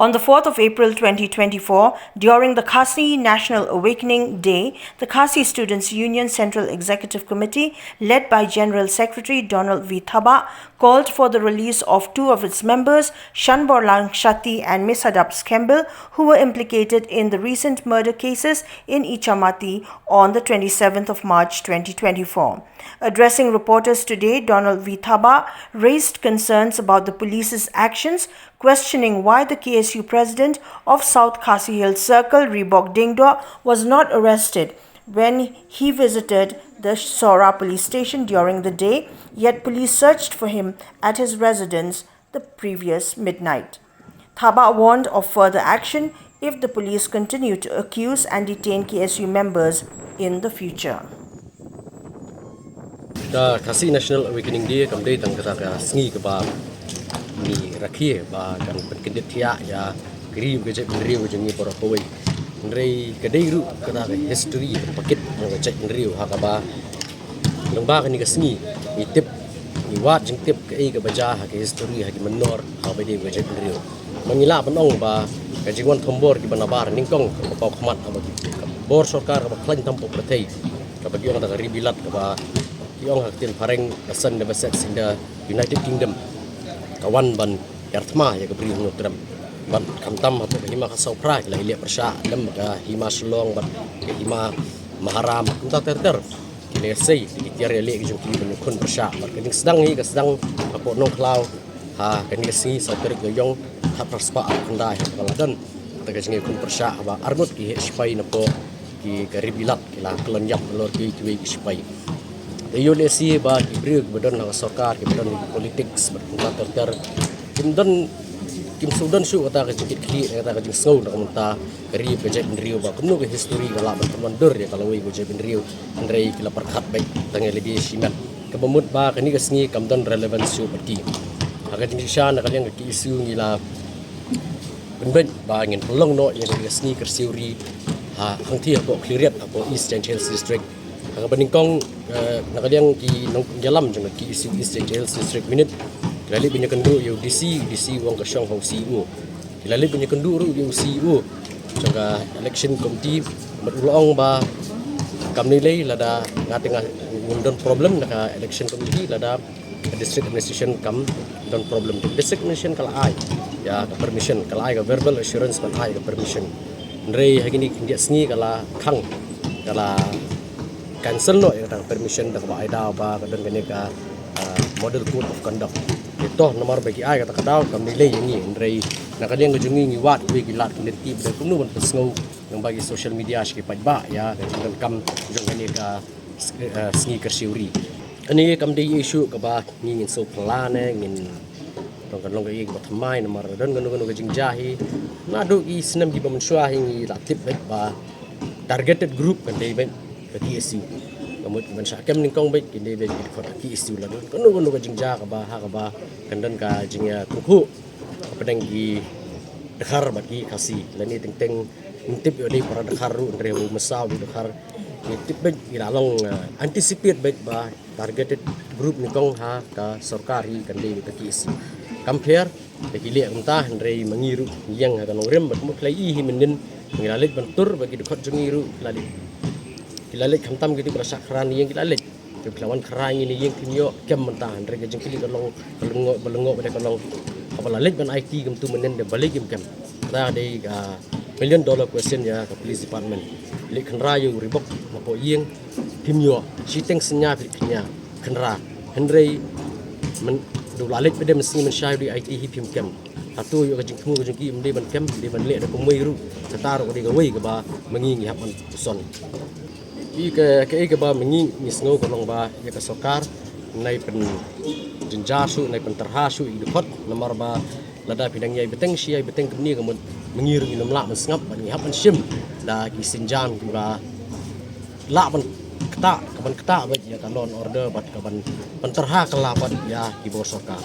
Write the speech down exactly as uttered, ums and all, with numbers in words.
On the fourth of April twenty twenty-four, during the Khasi National Awakening Day, the Khasi Students Union Central Executive Committee, led by General Secretary Donald V Thabah, called for the release of two of its members, Shanborlang Shatthi and Mesadap Skembil, who were implicated in the recent murder cases in Ichamati on the twenty-seventh of March twenty twenty-four. Addressing reporters today, Donald V Thabah raised concerns about the police's actions, questioning why the K S U president of South Khasi Hills Circle, Reebok Diengdoh, was not arrested when he visited the Sohra police station during the day, yet police searched for him at his residence the previous midnight. Thabah warned of further action if the police continue to accuse and detain K S U members in the future. Ka Khasi National Awakening Day kam dei tang kata ka sngi kaba ngi rakhe ba kan pynkyndit thiah ïa ka ri ka jaitbynriew ka jong ngi baroh kawei. Hynrei ka dei ruh kata ka history ka pakit ka jaitbynriew ha kaba lyngba kane ka sngi ngi tip, ngi wad jingtip kaei kaba jia ha ka history ha ki mynnor ha kaba dei ka jaitbynriew. Ma ngi lah ban ong ba ka jingwan thombor kiba nabar nyngkong kaba paw khmat haba ki bor sorkar kaba khlaiñ tam poh pyrthei kaba ki ong da ka Ri Bilat kaba ki ong ha ka ktien phareng ka Sun Never Sets in the United Kingdom ka wan ban hiar thma ïa ka Bri Hynñiewtrep. Bad khamtam hapoh ka hima Khasaw Phra ki la ïaleh pyrshah lem ka hima Shillong bad ka hima Maharam kumta ter ter. Ki la ïasei ki tiar ïaleh ki jong ki ban ïakhun pyrshah bad ka jingsdang hi ka sdang hapoh Nongkhlaw ha kane ka sngi saw tarik Naiïong khatphra spah khyndai ha kaba la don kata ka jingïakhun pyrshah haba arngut ki heh shipai napoh ki ka Ri Bilat ki la kyllon ïap halor kiwei kiwei ki shipai. Te ïoh lehse ba ki briew kiba don ha ka sorkar kiba don ha ki politics bad kumta ter ter kim don kim shu don shuh kata ka jingkitkhlieh kata ka jingsngew na ka mynta ka ri ka jaitbynriew ba kumno ka history ka lah ban pynwandur ïa ka lawei ka jaitbynriew. Hynrei ki la pyrkhat beit tang ïa lade shimet kaba mut ba kane ka sngi kam don relevance shuh bad ki. Ha ka jingshisha na ka liang ka K S U ngi la pynbeit ba ngin pynlong noh ïa ka sngi kyrsiew ri ha hangthie hapoh Khliehriat hapoh East Jaintia Hills District. Ha kaba nyngkong, eh, na ka liang ki nongïalam jong ka K S U East Jaintia Hills District Unit ki la leit ban ïakynduh ïa u D C, u D C u ong ka shong ha u C E O. Ki la leit ban ïakynduh ruh ïa u C E O jong ka election committee bad u la ong ba kam lei lei lada nga te nga ngim don problem na ka election committee lada ka district administration kam don problem. District administration ka la ai ïa ka permission, ka la ai ka verbal assurance ban ai ka permission. Hynrei ha kine ki khyndiat sngi ka la khang, ka la cancel noh ïa kata ka permission da kaba ai daw ba ka don kane ka, ah, model code of conduct. Te to namar ba ki ai kata ka daw kam lei lei ïa ngi, hynrei na ka liang ka jong ngi ngi wad kiwei ki lad ki lynti ba dei kumno ban pynsngew lyngba ki social media sha ki paidbah ïa ka jingdonkam jong kane ka s-, eh, sngi kyrsiew ri. Kane kam dei issue kaba ngi ngin sngewphylla ne ngin tang kan long kaei kaba thymmai namar don kano kano ka jingjia hi. Naduh ki snem kiba mynshuwa hi ngi la tip beit ba targeted group kan dei beit ka K S U. Ka mut ban shah kem nyngkong beit kan dei beit ki dkhot ka K S U, la don kano kano ka jingjia kaba ha kaba kan don ka jingïatyngkhuh hapdeng ki dkhar bad ki Khasi. Lane teng teng ngim tip ïoh dei para dkhar ruh, hynrei u masa u dei dkhar. Ngi tip beit, ngi la long, eh, anticipate beit ba targeted group nyngkong ha ka sorkar hi kan dei ka K S U. Kam pher da ki leh kumta, hynrei ma ngi ruh ngi ïeng ha ka nongrim bad mut khlei hi mynnin ngi la leit ban tur bad ki dkhot jong ngi ruh ki la leit, ki la leit khamtam kito ba la shah khran ïing ki la leit. Te ki la wan khran ïing ne ïing phim ïoh kem mynta, hynrei ka jingkylli ka long, ka lyngngoh ba lyngngoh ba dei ka long, haba la leit ban aiti kumtu mynnin da balei kim kem. Kata dei ka million dollar question ïa ka police department. Leit khynra ïa u Reebok napoh ïing phim ïoh, shiteng synñia phi leit khynra, khynra. Hynrei myn, da u la leit ba dei mynsngi mynshai u dei aiti hi phim kem. Hato ïoh ka jingthmu ka jong ki ym dei ban kem, ym dei ban leh da kumwei ruh. Kata ruh ka dei kawei kaba ma ngi ngi hap ban puson. Ïa ka, kaei kaba ma ngi ngi sngew ka long ba ïa ka sorkar nai pynjynjar shuh, nai pyntyrha shuh ïa ki dkhot, namar ba lada phi dang ïai bteng shi ïai bteng kumne ka mut ma ngi ruh ngin ym lah ban sngap bad ngi hap ban shim da ki sienjam kiba lah ban ktah, ka ban ktah bad ïa ka law and order bad ka ban pyntyrha kylla bad ïa ki bor sorkar.